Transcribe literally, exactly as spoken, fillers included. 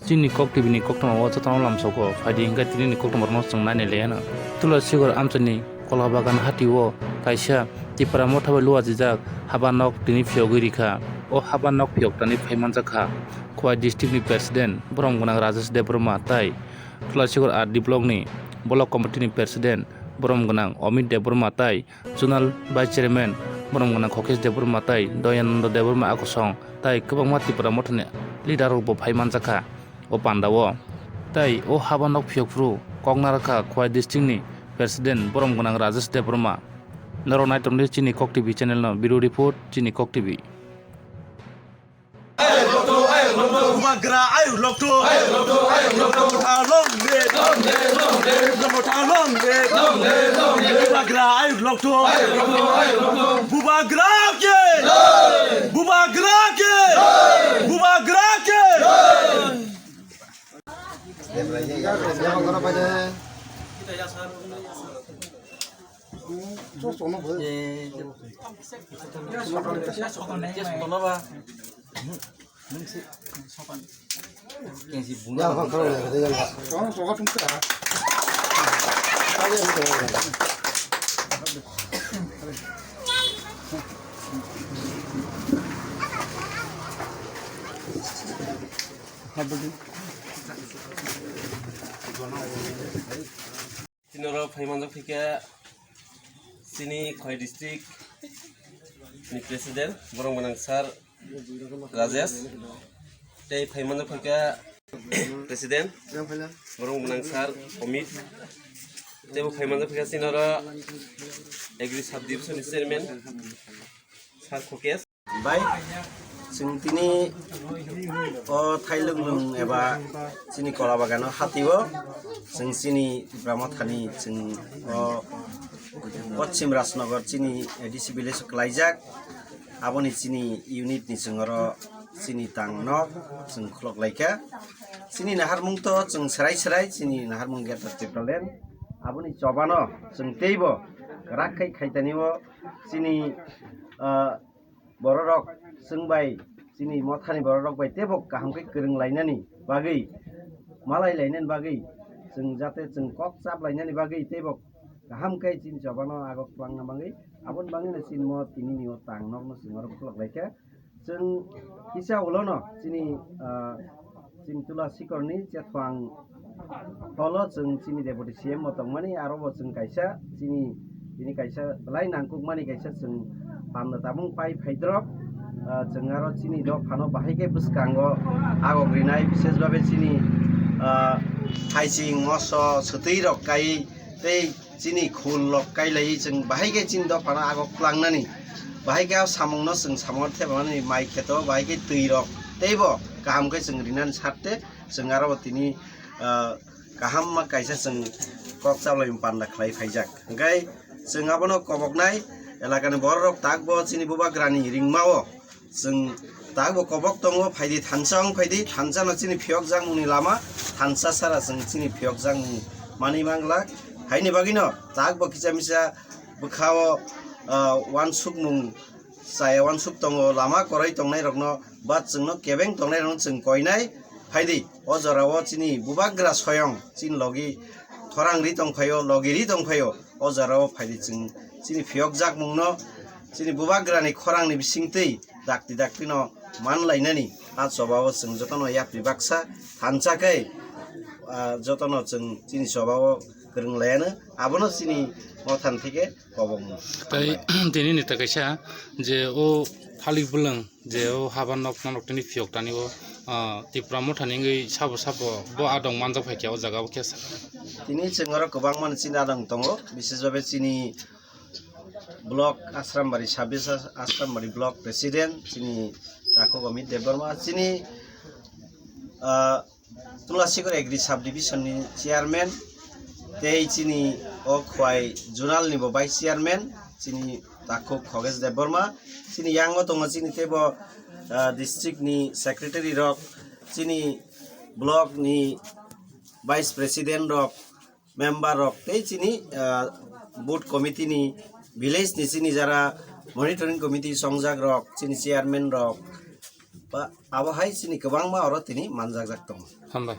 Chini Kok T V ni koktwma o jotono lamsogo, phaidi hwnkhe tini ni koktwma rokno chwng nainai laiya no. Tulasikhor amchaini Kolabagan hati o kaisa Tipra motha bai luajijak haba nok tini phiyogwi rikha. O haba nok phiyok tani phai manjakha Khowai district ni president borom gwnang Rajesh Debbarma tai Tulasikhor R D block ni block committee ni president borom gwnang Amit Debbarma tai Zonal Vice Chairman borom gwnang Khokesh Debbarma tai Dayananda Debbarma a kosong tai kwbangma Tipra mothani leader rok bo phai manjakha o panda o. Tai o haba nok phiyok phuru kok narwkha Khowai district ni president borom gwnang Rajesh Debbarma. Norok nai tongdi chini Kok T V channel no, bureau report chini Kok T V. Bubagra ayuk lokto. Ayuk lokto, ayuk lokto. Motha long live. Long live, long live. Motha long live. Long live, long live. Bubagra ayuk lokto. Ayuk lokto, ayuk lokto. Bubagra ke. Jai. Bubagra ke. Jai. Bubagra ke. Jai. Chini oro phai manjak phaikha chini Khowai district ni president, borom gwnang sir Rajesh, tei phai manjak phaikha president, borom gwnang sir Amit, tei bo phai manjak phaikha chini oro Agri sub division ni chairman sir Khokesh. Bai, chwng tini o Thailunglung eba chini Kolabagano hatio chwng chini Tipra Mothani chwng o Poschim Rajnagar chini A D C village o klaijak. Aboni chini unit ni chwng oro chini tang no chwng khulok laikha. Chini naharmung to chwng serai serai chini naharmung Greater Tipraland. Aboni chobano chwng teibo kwrak khai khaitani o chini, ah, bororok chwng bai chini mothani bororok bai teibo kaham khe kwrwng lainani bagwi, malai lainani bagwi, chwng jate chwng kok chap lainani bagwi teibo kaham khe chini chobano agok twlangna bagwi, aboni bagwino chini mo tinini o tang nokno chwng oro khulok laikha. Chwng kisa ulono chini, ah, chini Tulasikhorni Chethwang holo chwng chini Deputy C M bo tongmani, aro bo chwng kaisa chini, chini kaisa belai nangkukmani kaisa chwng panda tabung pai phaidrop. Ah, chwng aro chini dophano bahai khe bwskango agok rinai, bisesbabe chini, ah, haiching, moso, swtwi rok kai tei chini khul rok kai lai chwng bahai khe chini dophano agok twlangnani, bahai khe o samungno chwng samung thepamani mai kheto bahai khe twi rok teibo kaham khe chwng rinani sarte chwng aro bo tini, ah, kaham ma kaisa chwng kok chaplai panda khlai phaijak. Hwnkhe chwng abono koboknai elakani bororok takbo chini bubagrani ringmao chwng takbo kobok tongo, phaidi thansa wng phaidi, thansa no chini phiyok jakmungni lama, thansa sara chwng chini phiyok jakmung manwi mangla. Haini bagwino takbo kisa misa bwkhao, ah, uansukmung chaya uansuk tongo, lama kwrwi tongnairokno ba chwngno kebeng tongnairokno chwng koinai. Phaidi o jorao chini bubagra soyong chini logi khorang ri tongphaio, logi ri tongphaio. O jorao phaidi chwng chini phiyok jakmungno chini bubagrani khorangni bisingtwi dakti daktino man lainani a chobao chwng jotono yapri baksa thansa khe, ah, jotono chwng chini chobao kwrwng laiano abono chini mothan theke kobokmung. Tai tini ni ta kaisa je o Thalik Bwlwng je o haba nok manok tini phiyok tani o, ah, Tipra Mothani wngwi sabo sabo bo adong manjak phaikha o jaga o khe sa. Tini chwng oro kwbangma ni chini adong tongo, bisesbabe chini block Asrambari, sub division Asrambari block president chini Takhuk Amit Debbarma, chini, ah, Tulasikhor Agri sub division ni chairman, tei chini o Khowai zonal ni bo vice chairman chini Takhuk Khogesh Debbarma, chini yango tongo chini teibo, ah, district ni secretary rok, chini block ni vice president rok, member rok tei chini, ah, booth committee ni, village ni chini jara monitoring committee songjak rok, chini chairman rok, ba abo hai chini kwbangma oro tini manjakjak tongo. Hambai.